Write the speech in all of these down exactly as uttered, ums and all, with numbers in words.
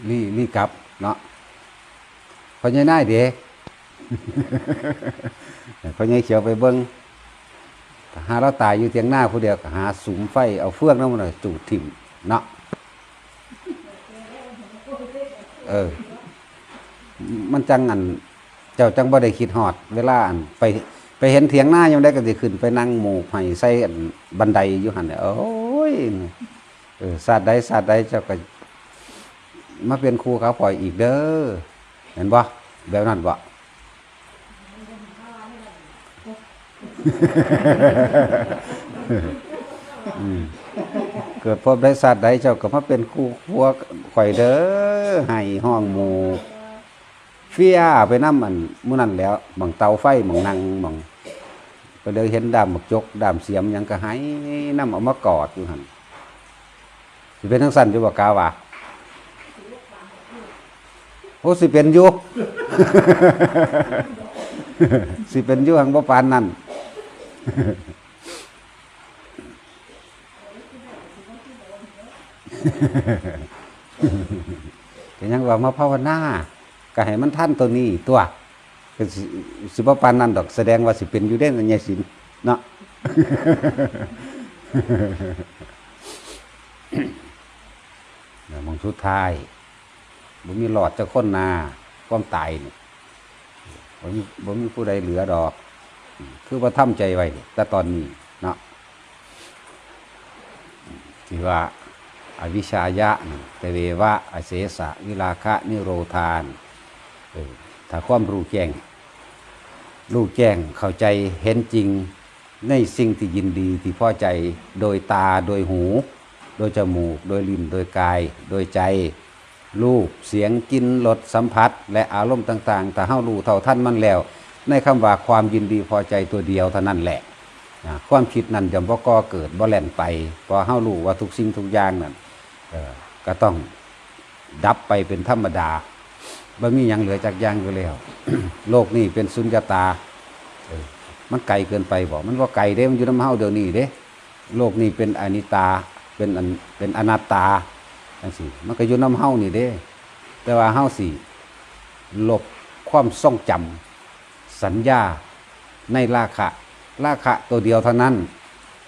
ลี้ ลี้กลับเนาะ พ่อใหญ่นายเด้ พ่อใหญ่เขียวไปเบิ่ง หาลาวตายอยู่เถียงนาผู้เดียว ก็หาสุมไฟเอาเฟืองนำมันน่ะจูดถิ่มเนาะ เออ มันจั่งอัน เจ้าจั่งบ่ได้คิดฮอด เวลาอันไป ไปเห็นเถียงนายามใดก็สิขึ้นไปนั่งโมกไห้ใส่อันบันไดอยู่หั่นแหละ โอ้ย เออ ชาติใดชาติใดเจ้าก็มาเป็นครูเขาข้อยอีกเด้อ แม่นบ่ แบบนั้นบ่ อืม เกิดภพใดชาติใดเจ้าก็มาเป็นครูครัวข้อยเด้อ ไห้ฮ้องโมก เฟียไปนำอันหมู่นั้นแหล้ว หม่องเตาไฟ หม่องนั่ง หม่อง ไปเลยเห็นด้ามบักจก ด้ามเสียมหยังก็ไห้นำ เอามากอดอยู่หั่น สิเป็นจั่งซั้นอยู่บ่กาว่า โอ้ สิเป็นอยู่ สิเป็นอยู่ หังบ่ปานนั้น ก็ยังว่ามาภาวนา ก็ให้มันทันตัวนี้ตัว ก็สิ สิบ่ปานนั้นดอก แสดงว่าสิเป็นอยู่เด้ ยายสินเนาะ แล้วหม่องสุดท้าย บ่มีรอดจักคนนา ความตายนี่ บ่มี บ่มีผู้ใดเหลือดอก คือว่าทำใจไว้นี่ แต่ตอนนี้เนาะ ที่ว่า อวิชชายะนี่ ตเววะ อเสสะ วิราคะ นิโรธานี่ เออ ถ้าความรู้แจ้ง รู้แจ้งเข้าใจเห็นจริงในสิ่งที่ยินดีที่พอใจ โดยตา โดยหู โดยจมูก โดยลิ้น โดยกาย โดยใจ รูป เสียง กลิ่น รส สัมผัส และอารมณ์ต่างๆ ถ้าเฮารู้เท่าทันมันแล้ว ในคำว่าความยินดีพอใจตัวเดียวเท่านั้นแหละ นะ ความคิดนั้นย่อมบ่ก่อเกิด บ่แล่นไป เพราะเฮารู้ว่าทุกสิ่งทุกอย่างนั้น เอ่อ ก็ต้องดับไปเป็นธรรมดา บ่มีหยังเหลือจักอย่างอยู่แล้ว โลกนี้เป็นสุญญตา เออ มันไกลเกินไปบ่ มันบ่ไกลเด้ มันอยู่นำเฮาเดี๋ยวนี้เด้ โลกนี้เป็นอนิจจา เป็นอัน เป็นอนัตตา จั่งซี้ มันก็อยู่นำเฮานี่เด้ แต่ว่าเฮาสิลบความทรงจำ สัญญาในราคะ ราคะตัวเดียวเท่านั้น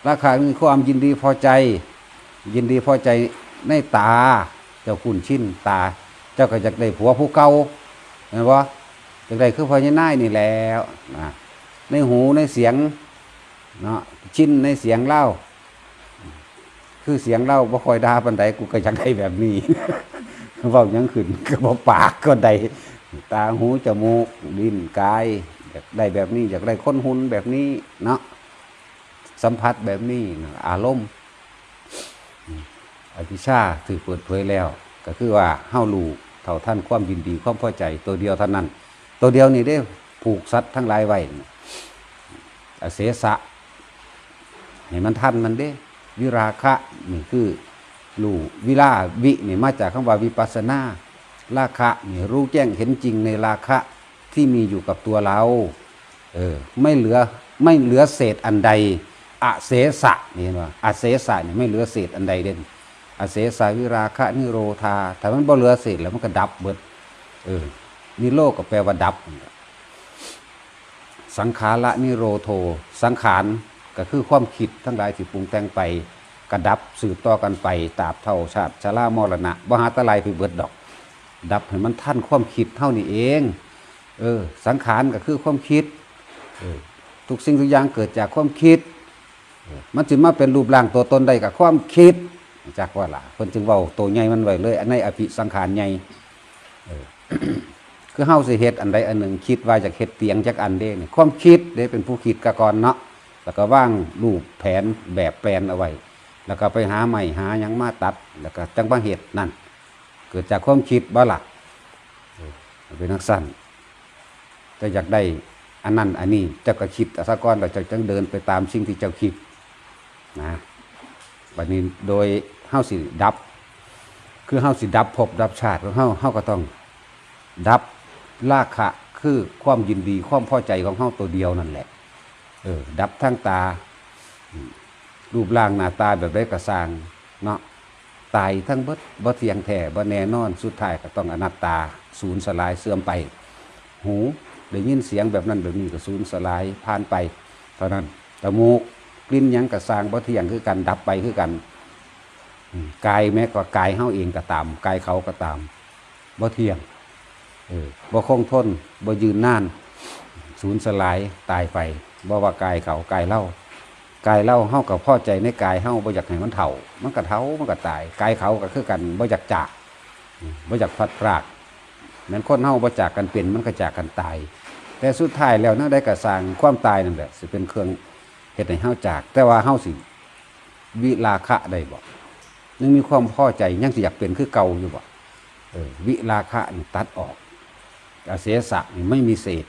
ราคะคือความยินดีพอใจ ยินดีพอใจในตา เจ้าคุ้นชินตา เจ้าก็อยากได้ผัวผู้เก่า แม่นบ่ อยากได้คือพ่อใหญ่นายนี่แหล้วนะ ในหูในเสียงเนาะ ชินในเสียงลาว คือเสียงลาวบ่ค่อยด่าปานใด กูก็อยากได้แบบนี้ เว้าหยังขึ้นก็บ่ปากก็ได้ ตา หู จมูก ลิ้น กาย อยากได้แบบนี้ อยากได้คนหุ่นแบบนี้เนาะ สัมผัสแบบนี้นะ อารมณ์ อวิชชาถูกเปิดเผยแล้ว ก็คือว่าเฮารู้เท่าทันความยินดีความพอใจตัวเดียวเท่านั้น ตัวเดียวนี่เด้ ผูกสัตว์ทั้งหลายไว้ อเสสะ ให้มันทันมันเด้ วิราคะนี่คือรู้ วิรา วินี่มาจากคำว่าวิปัสสนา ราคะนี่รู้แจ้งเห็นจริงในราคะที่มีอยู่กับตัวเรา เออ ไม่เหลือ ไม่เหลือเศษอันใด อเสสะ นี่เห็นบ่ อเสสะนี่ไม่เหลือเศษอันใดเด่น อเสสะวิราคะนิโรธา ถ้ามันบ่เหลือเศษแล้วมันก็ดับเบิด เออ นิโรธก็แปลว่าดับ สังขาระนิโรโธ สังขารก็คือความคิดทั้งหลายที่ปรุงแต่งไป กระดับสืบต่อกันไป ตราบเท่าชาติชรามรณะ บ่หาแต่ไล่ไปเบิดดอก ดับให้มันทันความคิดเฮานี่เอง เออ สังขารก็คือความคิด เออ ทุกสิ่งทุกอย่างเกิดจากความคิด เออ มันสิมาเป็นรูปร่างตัวตนได้กับความคิด จักว่าล่ะ เพิ่นจึงเว้าตัวใหญ่มันไว้เลย อันในอภิสังขารใหญ่ เออ คือเฮาสิเฮ็ดอันใดอันหนึ่ง คิดว่าอยากเฮ็ดเตียงจักอันเด้นี่ ความคิดเด้เป็นผู้คิดกะก่อนเนาะ แล้วก็วางรูปแผนแบบแปลนเอาไว้ แล้วก็ไปหาไม้หาหยังมาตัด แล้วก็จั่งมาเฮ็ดนั่น เกิดจากความคิดบ่ล่ะ เออ เป็นจั่งซั้น เจ้าอยากได้อันนั้นอันนี้ เจ้าก็คิดเอาซะก่อน แล้วเจ้าจั่งเดินไปตามสิ่งที่เจ้าคิด นะ บัดนี้โดยเฮาสิดับ คือเฮาสิดับภพดับชาติของเฮา เฮาก็ต้องดับราคะ คือความยินดีความพอใจของเฮาตัวเดียวนั่นแหละ เออ ดับทางตา อืม รูปร่างหน้าตาแบบใดก็ซ่างเนาะ ตายทั้งเบิด บ่เที่ยงแท้ บ่แน่นอน สุดท้ายก็ต้องอนัตตา สูญสลายเสื่อมไป หูได้ยินเสียงแบบนั้นแบบนี้ก็สูญสลายผ่านไป เท่านั้น จมูก กลิ่นหยังก็ซ่าง บ่เที่ยงคือกัน ดับไปคือกัน อืม กายแม้ก็กายเฮาเองก็ตาม กายเขาก็ตาม บ่เที่ยง เออ บ่คงทน บ่ยืนนาน สูญสลาย ตายไป บ่ว่ากายเขา กายเฮา กายเฮา เฮาก็พอใจในกายเฮา บ่อยากให้มันเฒ่า มันก็เฒ่า มันก็ตาย กายเขาก็คือกัน บ่อยากจาก อืม บ่อยากพลัดพราก แม่นคนเฮาบ่จากกันเป็น มันก็จากกันตาย แต่สุดท้ายแล้วแนวใดก็ซ่าง ความตายนั่นแหละ สิเป็นเครื่องเฮ็ดให้เฮาจาก แต่ว่าเฮาสิวิราคะได้บ่ ยังมีความพอใจ ยังสิอยากเป็นคือเก่าอยู่บ่ เออ วิราคะนี่ตัดออก อเสสะนี่ไม่มีเศษ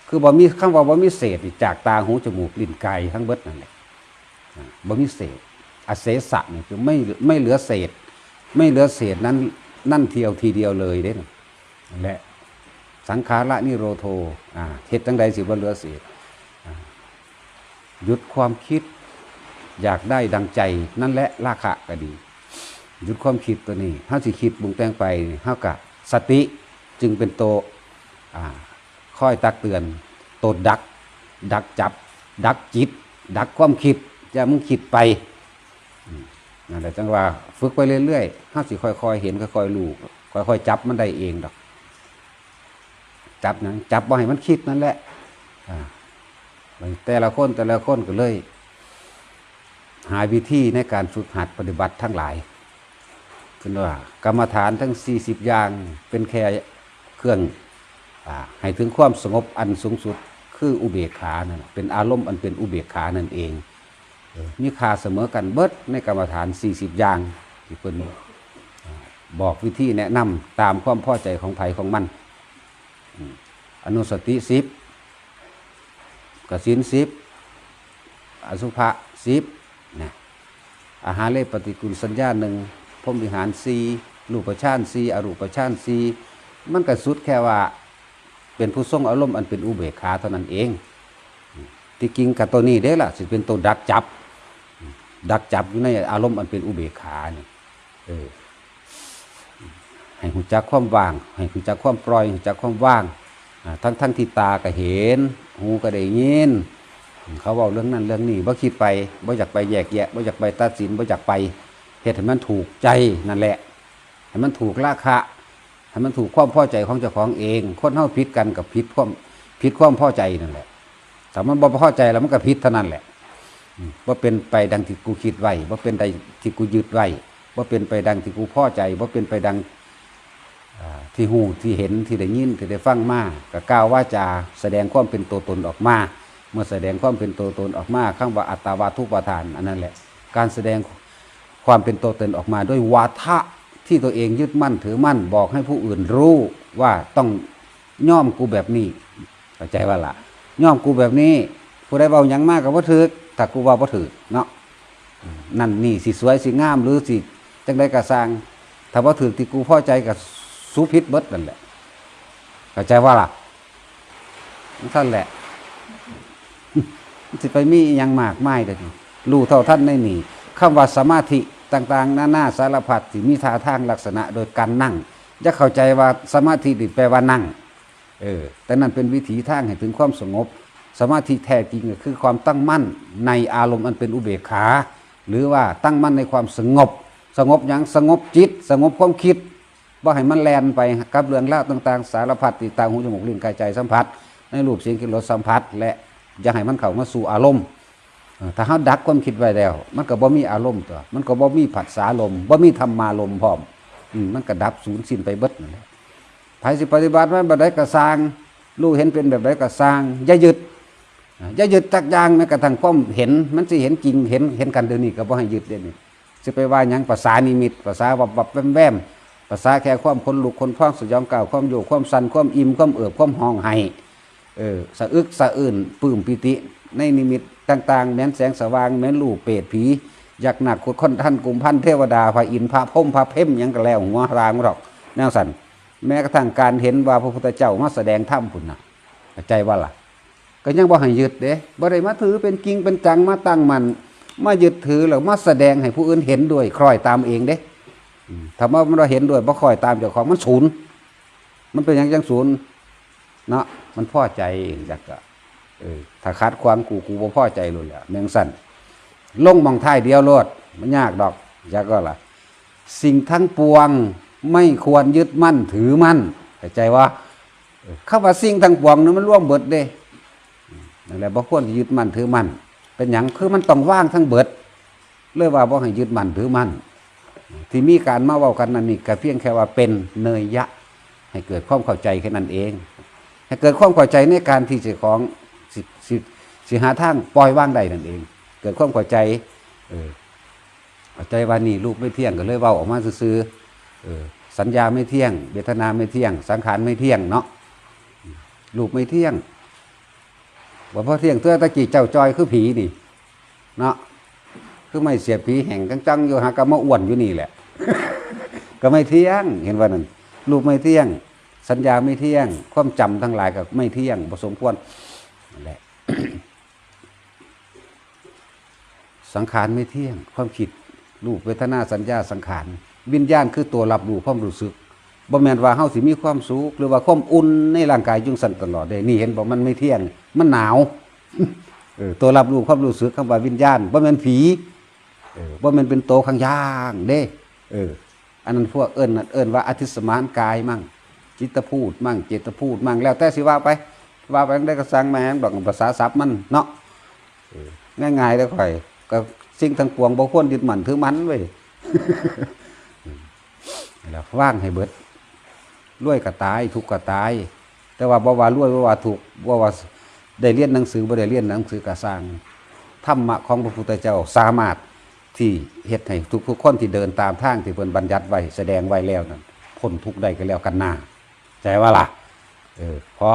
คือบ่มี คำว่าบ่มีเศษนี่ จากตา หู จมูก ลิ้น กาย ทั้งเบิดนั่นแหละ อ่า บ่มีเศษ อเสสะนี่คือไม่ ไม่เหลือเศษ ไม่เหลือเศษนั้น นั่นเดียวทีเดียวเลยเด้ นั่นแหละ สังขาระนิโรโธ อ่า เฮ็ดจั่งใดสิบ่เหลือเศษ อ่า หยุดความคิด อยากได้ดังใจ นั่นแหละราคะก็ดี หยุดความคิดตัวนี้ เฮาสิคิดปรุงแต่งไป เฮาก็ สติจึงเป็นตัว อ่า คอยตักเตือน ตัวดัก ดักจับ ดักจิต ดักความคิด อย่ามึงคิดไป อืม นั่นแหละ จั่งว่าฝึกไปเรื่อยๆ เฮาสิค่อยๆเห็น ค่อยๆรู้ ค่อยๆจับมันได้เองดอก จับหยัง จับบ่ให้มันคิดนั่นแหละ อ่า แต่ละคน แต่ละคนก็เลย หาวิธีในการฝึกหัดปฏิบัติทั้งหลาย เพิ่นว่ากรรมฐานทั้งสี่สิบอย่างเป็นแค่เครื่อง อ่า ให้ถึงความสงบอันสูงสุด คืออุเบกขานั่นน่ะ เป็นอารมณ์อันเป็นอุเบกขานั่นเอง เออ มีค่าเสมอกันเบิดในกรรมฐานสี่สิบอย่าง ที่เพิ่น อ่า บอกวิธีแนะนำตามความพอใจของไผของมัน อืม อนุสติสิบ กสิณสิบ อสุภะสิบ นะ อาหาเรปฏิกูลสัญญาหนึ่ง พรหมวิหารสี่ รูปฌานสี่ อรูปฌานสี่ มันก็สุดแค่ว่าเป็นผู้ทรงอารมณ์อันเป็นอุเบกขาเท่านั้นเอง ที่จริงก็ตัวนี้เด้ล่ะ สิเป็นตัวดักจับ ดักจับอยู่ในอารมณ์อันเป็นอุเบกขานี่ เออ ให้รู้จักความว่าง ให้รู้จักความปล่อย รู้จักความวาง อ่า ทั้งๆที่ตาก็เห็น หูก็ได้ยิน เขาเว้าเรื่องนั้นเรื่องนี้ บ่คิดไป บ่อยากไปแยกแยะ บ่อยากไปตัดสิน บ่อยากไปเฮ็ดให้มันถูกใจนั่นแหละ ให้มันถูกราคะ ให้มันถูกความพอใจของเจ้าของเอง คนเฮาผิดกันก็ผิดความ ผิดความพอใจนั่นแหละ ถ้ามันบ่พอใจแล้วมันก็ผิดเท่านั้นแหละ อืม บ่เป็นไปดังที่กูคิดไว้ บ่เป็นไปที่กูยึดไว้ บ่เป็นไปดังที่กูพอใจ บ่เป็นไปดัง อ่า ที่ฮู้ ที่เห็น ที่ได้ยิน ที่ได้ฟังมา ก็กล่าววาจาแสดงความเป็นตัวตนออกมา เมื่อแสดงความเป็นตัวตนออกมา คำว่าอัตตาวาทุปาทาน อันนั้นแหละ การแสดงความเป็นตัวตนออกมาด้วยวาทะที่ตัวเองยึดมั่นถือมั่น บอกให้ผู้อื่นรู้ว่าต้องยอมกูแบบนี้ เข้าใจว่าล่ะ ยอมกูแบบนี้ ผู้ใดเว้าหยังมาก็บ่ถืก ถ้ากูเว้าบ่ถืกเนาะ นั่นนี่สิสวยสิงามหรือสิจั่งใดก็ซ่าง ถ้าบ่ถืกที่กูพอใจก็สูผิดเบิดนั่นแหละ เข้าใจว่าล่ะ นั่นแหละ มันสิไปมีอิหยังมากมายเด้อ รู้เท่าทันในนี่ คำว่าสมาธิต่างๆ นานาสารพัดที่มีท่าทางลักษณะโดยการนั่ง อย่าเข้าใจว่าสมาธินี่แปลว่านั่ง เออ แต่นั่นเป็นวิถีทางให้ถึงความสงบ สมาธิแท้จริงก็คือความตั้งมั่นในอารมณ์อันเป็นอุเบกขา หรือว่าตั้งมั่นในความสงบ สงบหยัง สงบจิต สงบความคิด บ่ให้มันแล่นไปกับเรื่องราวต่างๆ สารพัดที่ตา หู จมูก ลิ้น กาย ใจสัมผัส ในรูป เสียง กลิ่น รสสัมผัส และอย่าให้มันเข้ามาสู่อารมณ์ เออ ถ้าเฮาดักความคิดไว้แล้ว มันก็บ่มีอารมณ์ตั๊ว มันก็บ่มีผัสสารมณ์ บ่มีธรรมารมณ์พร้อม อืม มันก็ดับสูญสิ้นไปเบิดนั่นแหละ ไผสิปฏิบัติมาแบบใดก็ซ่าง รู้เห็นเป็นแบบใดก็ซ่าง อย่ายึด อ่า อย่ายึดจักอย่าง แม้กระทั่งความเห็น มันสิเห็นจริง เห็น เห็นกันเดี๋ยวนี้ก็บ่ให้ยึดเด้นี่ สิไปว่าหยัง ภาษานิมิต ภาษาวับวับแวมแวม ภาษาแค่ความขนลุกขนพอง สยองกล้าว ความโยก ความสั่น ความอิ่ม ความเอิบ ความฮ้องไห้ เออ สะอึกสะอื้น ปลื้มปีติ ในนิมิตต่างๆ แม้นแสงสว่าง แม้นรูปเปรตผี ยักษ์นาคคุดคนทันกุมพันเทวดา พระอินทร์ พระพรหม พระเพม หยังก็แล้ว หัวรางดอก แนวสั่น แม้กระทั่งการเห็นว่าพระพุทธเจ้ามาแสดงธรรมพุ้นน่ะ เข้าใจว่าล่ะ ก็ยังบ่ให้ยึดเด้ บ่ได้มาถือเป็นจริงเป็นจัง มาตั้งมั่น มายึดถือแล้วมาแสดงให้ผู้อื่นเห็นด้วย คล้อยตามเองเด้ อืม ถ้าว่ามันบ่เห็นด้วย บ่คล้อยตามเจ้าของ มันสูญ มันเป็นหยังจั่งสูญ เนาะ มันพอใจเองจักก็ เออ ถ้าขัดขวางกู กูบ่พอใจโลดแหละ แม่นจั่งซั้น ลงหม่องท้ายเดียวโลด มันยากดอก จักก็ล่ะ สิ่งทั้งปวงไม่ควรยึดมั่นถือมั่น เข้าใจบ่ เออ คำว่าสิ่งทั้งปวงนี่มันรวมเบิดเด้ นั่นแหละ บ่ควรสิยึดมั่นถือมั่น เป็นหยัง คือมันต้องวางทั้งเบิด เลยว่าบ่ให้ยึดมั่นถือมั่น ที่มีการมาเว้ากันนั่นนี่ก็เพียงแค่ว่าเป็นเนยยะ ให้เกิดความเข้าใจแค่นั้นเอง ให้เกิดความเข้าใจในการที่เจ้าของสิ สิ สิหาทางปล่อยวางได้นั่นเอง เกิดความเข้าใจ เออ เข้าใจว่านี่รูปไม่เที่ยง ก็เลยเว้าออกมาซื่อๆ เออ สัญญาไม่เที่ยง เวทนาไม่เที่ยง สังขารไม่เที่ยงเนาะ รูปไม่เที่ยง บ่พอเที่ยง ตัวตะกี้เจ้าจอยคือผีนี่ เนาะ คือไม้เสียบผีแห้งจั่งๆ อยู่ หาก็มาอ้วนอยู่นี่แหละ ก็ไม่เที่ยง เห็นว่านั่น รูปไม่เที่ยง สัญญาไม่เที่ยง ความจำทั้งหลายก็ไม่เที่ยง บ่สมควร นั่นแหละ สังขารไม่เที่ยง ความคิด รูป เวทนา สัญญา สังขาร วิญญาณคือตัวรับรู้ความรู้สึก บ่แม่นว่าเฮาสิมีความสุข หรือว่าความอุ่นในร่างกายจั่งซั้นตลอดเด้ นี่เห็นบ่ มันไม่เที่ยง มันหนาว เออ ตัวรับรู้ความรู้สึก คำว่าวิญญาณ บ่แม่นผี เออ บ่แม่นเป็นโตข้างย่างเด้ เออ อันนั้นพวกเอิ้น เอิ้นว่าอธิสมานกายมั่ง จิตตภูตมั่ง เจตภูตมั่ง แล้วแต่สิว่าไป ว่าไปได้ก็สั่งแม่งดอก ภาษาศัพท์มันเนาะ เออ ง่ายๆ เด้อข้อย ก็สิ่งทั้งปวงบ่ควรยึดมั่นถือมั่นเว้ย แล้ววางให้เบิด รวยก็ตาย ทุกข์ก็ตาย แต่ว่าบ่ว่ารวย บ่ว่าทุกข์ บ่ว่าได้เรียนหนังสือ บ่ได้เรียนหนังสือก็ซ่าง ธรรมะของพระพุทธเจ้าสามารถที่เฮ็ดให้ทุกๆ คนที่เดินตามทางที่เพิ่นบัญญัติไว้ แสดงไว้แล้วนั่น พ้นทุกข์ได้ก็แล้วกันนา ใจว่าล่ะ เออ พอ